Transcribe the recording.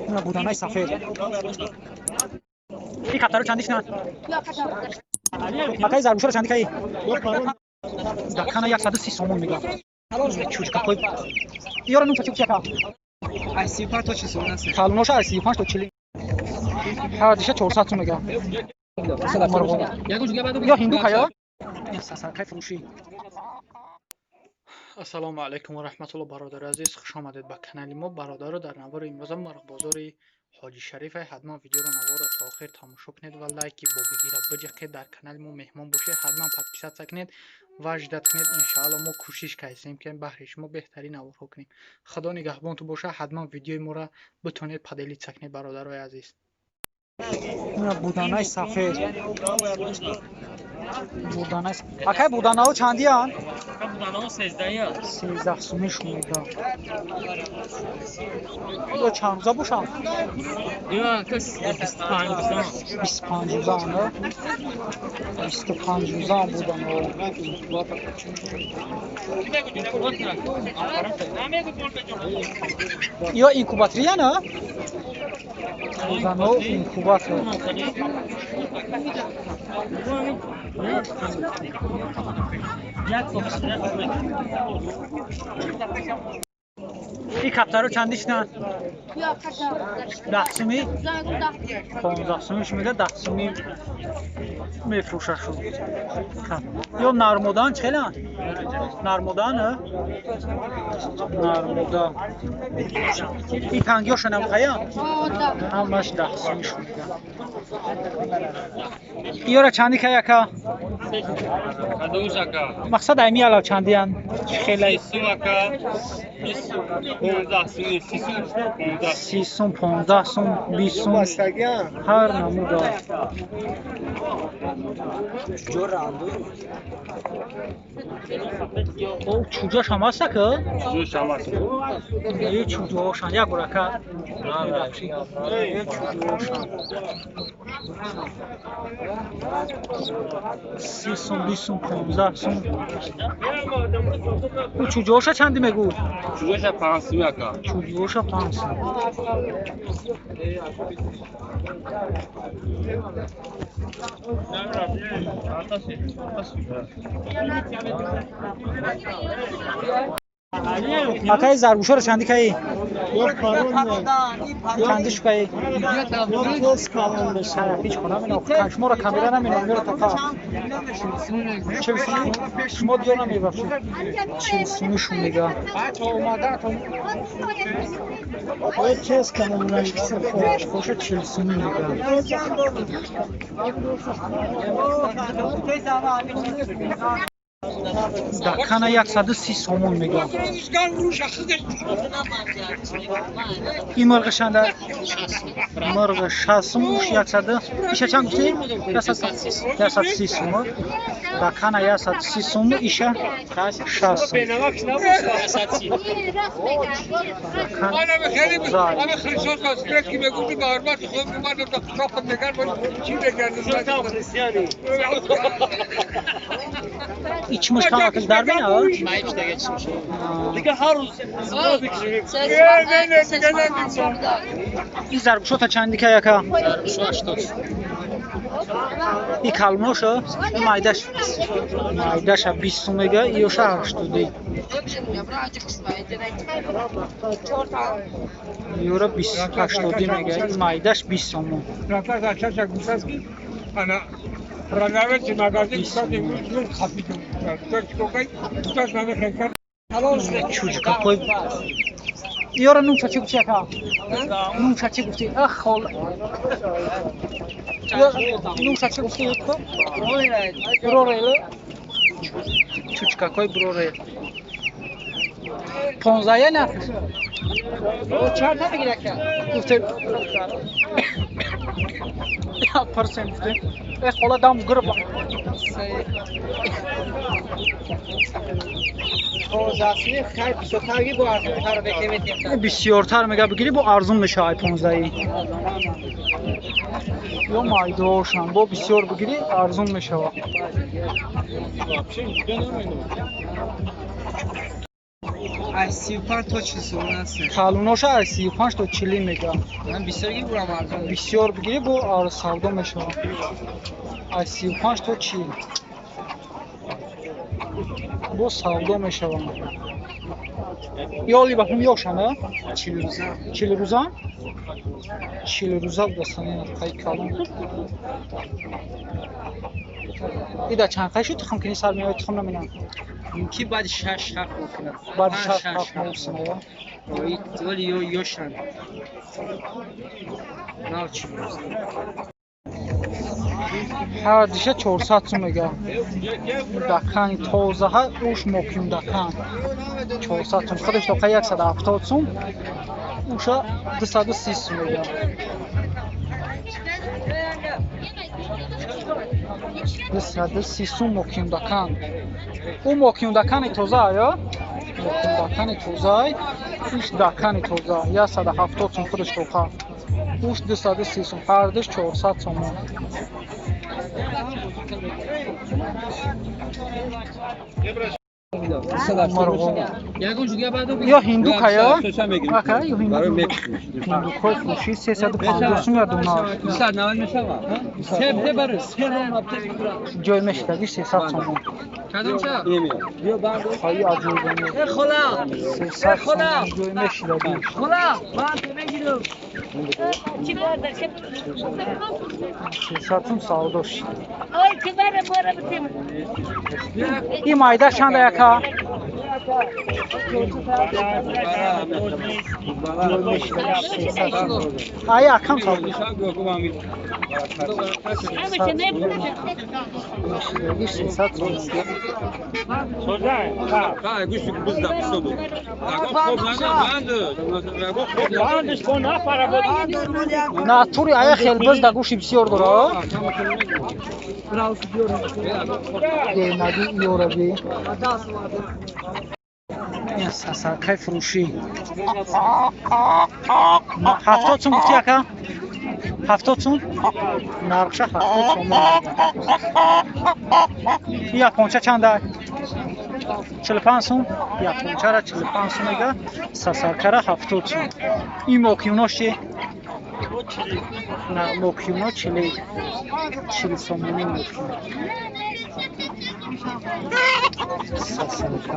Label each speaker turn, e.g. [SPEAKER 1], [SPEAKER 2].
[SPEAKER 1] Ина буданаи сафед. И каптаро чанди шина? Акаи, заргӯшаро чанди каи? Дакана 130 сомон мега. Чучкакҳои ёро нум чачи гуфти, ака?
[SPEAKER 2] Аз 35 то 40 сомон аст.
[SPEAKER 1] Калоноша аз 35 то 40. Ҳардиша 400 сом мега. Ё ҳинду кая? Сасаркай фурӯшӣ.
[SPEAKER 3] Ассалому алайкум ва раҳматулло, бародари азиз, хушомадед ба канали мо. Бародаро, дар навори имрӯза мурғбозори Ҳоҷи Шарифай. Ҳатман видеоро, наворро то охир тамошо кунед ва лайки бобигира биҷиқед. Дар канали мо меҳмон бошед, ҳатман подписаться кунед ва ждать кунед. Иншоалло, мо кӯшиш кардем, ки баҳри шумо беҳтарин наворҳо кунем. Худо нигаҳбонту боша. Ҳатман видеои моро битонед поделиться кунед, бародарои азиз.
[SPEAKER 1] Ина буданаи сафед. Буданаи. Акай, буданаҳо чандиянд?
[SPEAKER 2] Буданаҳо сездаҳия.
[SPEAKER 1] 13 сумӣ шумега. Ё чанд рӯза бошанд?
[SPEAKER 2] Ина кас 25 рӯза.
[SPEAKER 1] 25 рӯзаанд, а? 25 рӯзаам буданаҳо. Ё инкубаториян, а? Буданаҳо инкубатор. И каптаро чанди шинанд? 10 сумӣ? 15 сумӣ шумега, 10 сумӣ мефурӯшашу. Ё нармодаан чӣ хеланд? Нармодаан, а? Нармода. И тангиёша намқаян? Ҳамаш 10 сумӣ шумега. Иёра чанди кай, ака?
[SPEAKER 2] Кадомш, ака?
[SPEAKER 1] Мақсад ами алав чандиян? Чӣ хелай?
[SPEAKER 2] 30 сум, ака. 20 сум, 15 сум, 30 сум, 15.
[SPEAKER 1] 30 сум, 15 сум, 20 сум, ҳар намуда. О, чӯҷаш ҳам аст, ака?
[SPEAKER 2] Чӯҷаш ҳам аст.
[SPEAKER 1] Е, чӯҷаҳошанд. Як бор, ака. Е, чӯҷаҳошанд. 30 сум, 20 сум, 15 сум. Ӯ чӯҷаҳоша чанди мегӯ?
[SPEAKER 2] Чӯҷаша 5 сум, ака.
[SPEAKER 1] Чӯҷаҳоша 5 сум. Акаи, заргӯшаро чанди каи? Чанди шукаи? Ҳеҷ хона намена. Шуморо камера намена, меро тоқа. 40 сумӣ? Шумо диёр намебахшед. 40 сумӣ шу мега. Хоша 40 сумӣ мега. Дакана 130 сомон мега. И мурғашанда? Мурғ 60 сум, уш 100. Иша чанд гуфтӣ? 130 сум. Дакана 130 сум, иша 60 сум. Дакана. Ичмиш камакаш дар мена? И заргӯшота чанди кай, ака? И калмоша, и майдаш. Майдаша 20 сум мега, иёша 80. Иёра 20 80 мега, и майдаш 20 сомон. Чӯҷукакҳои иёра нумша чӣ гуфти, ака? Нумша чӣ гуфти? Ах, хол. Нумша чӣ гуфти? Брорел. Чӯчкакҳои брорел. 15 я нарх? Гуфте парсем гуфте. Э, хола, дам гирб. Бисёртар мега бигирӣ, бо арзон мешавад 15-и. Ё майдаошам бо бисёр бигирӣ, арзон мешавад.
[SPEAKER 4] Аз 35 то 40 сомон аст.
[SPEAKER 1] Калоноша аз 35 то 40 мега.
[SPEAKER 4] Ман бисёр гирам арзон.
[SPEAKER 1] Бисёр бигирӣ бо савдо мешавад. Аз 35 то 40 бо савдо мешавад. Ёли бахум ёшанд, а?
[SPEAKER 4] 40 рӯза.
[SPEAKER 1] 40 рӯза? 40 рӯза будастан ин қай калон. Ида чанд қай шуд тухм кини сар меояд тухм наминам.
[SPEAKER 4] Мумкин баъди 6-7 моҳ кунад.
[SPEAKER 1] Баъди 6-7 моҳ синая.
[SPEAKER 4] Вале ёшанд. Нав 40 рӯза.
[SPEAKER 1] Ҳардиша 400 сум мега. Дакани тозаҳа уш моким дакан. 400 сум. Худаш тоқа 170 сум. Уша 230 сум мега. 230 сум моким дакан. Ӯ моким дакани тоза ё? Моким дакани тозай, уш дакани тоза. 170 сум худаш тоқа. Уш 230 сум, ҳардиш 400 сомон. Ё ҳиндука ё? Ака, ё ҳиндук. Ҳиндукҳои фурӯшӣ 350 сум я дона. Ҷой мешидаги 300 сомон. Хаи аҷоибоне. 300 сомон ҷой мешидаги. 300 сум савдо шид. И майда чанда яка? Ай акам савдо. 300 сом. Натури ая хел бизда гӯшти бисёр дора. Денаги иёраги. Ин сасаркаи фурӯшӣ. 70 сум гуфти ака? 70 сум? Нархша 70 сомон. Ин японча чанда? 45 сум. Япончара 45 сум мега, сасаркара 70 сум. Ин мокиюнош чи? На мокиюно 40 сомонӣ мокиюно. Сасарка.